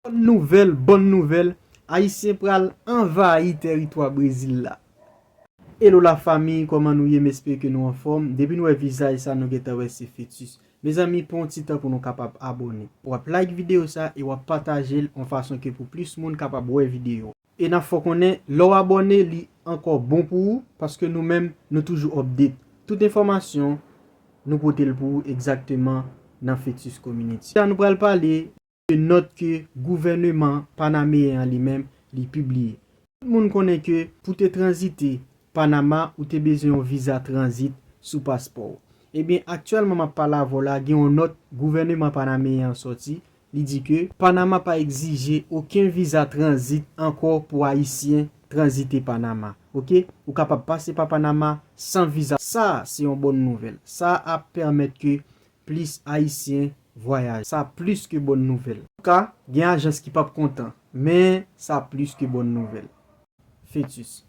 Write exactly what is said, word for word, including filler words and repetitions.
Bòn nouvèl, bòn nouvèl, Ayisyen pral anvayi tèritwa Brezil la. Hello la fami, kòman nou ye? M espere ke nou anfòm. Depi nou wè vizaj sa, nou gentan wè se Fetus. Mezanmi, pran yon ti tan pou nou kapab abòne. W ap like videyo sa e w ap pataje l yon fason ke pou plis moun kapab wè videyo. E n ap fè w konnen, lè w abòne, li ankò bon pou ou, paske nou menm, nou toujou update. Tout enfòmasyon, nou pote l pou ou egzakteman nan Fetus Community. Sa nou pral pale de nòt ke gouvèneman panameyen an li menm, li pibliye. Tout moun konnen ke pou te tranzite Panama, ou te bezwen yon viza tranzit sou paspò w. Ebyen, aktyèlman m ap pale avè w la, gen yon nòt gouvèneman panameyen an sòti, li di ke Panama pa egzije okenn viza tranzit ankò pou Ayisyen tranzite Panama. Oke? Ou kapab pase pa Panama san viza. Sa, se yon bòn nouvèl. Sa ap pèmèt ke plis Ayisyen vwayaje. Sa plis ke bòn nouvèl. Antouka, gen ajans ki p ap kontan, men sa plis ke bòn nouvèl. Fetus.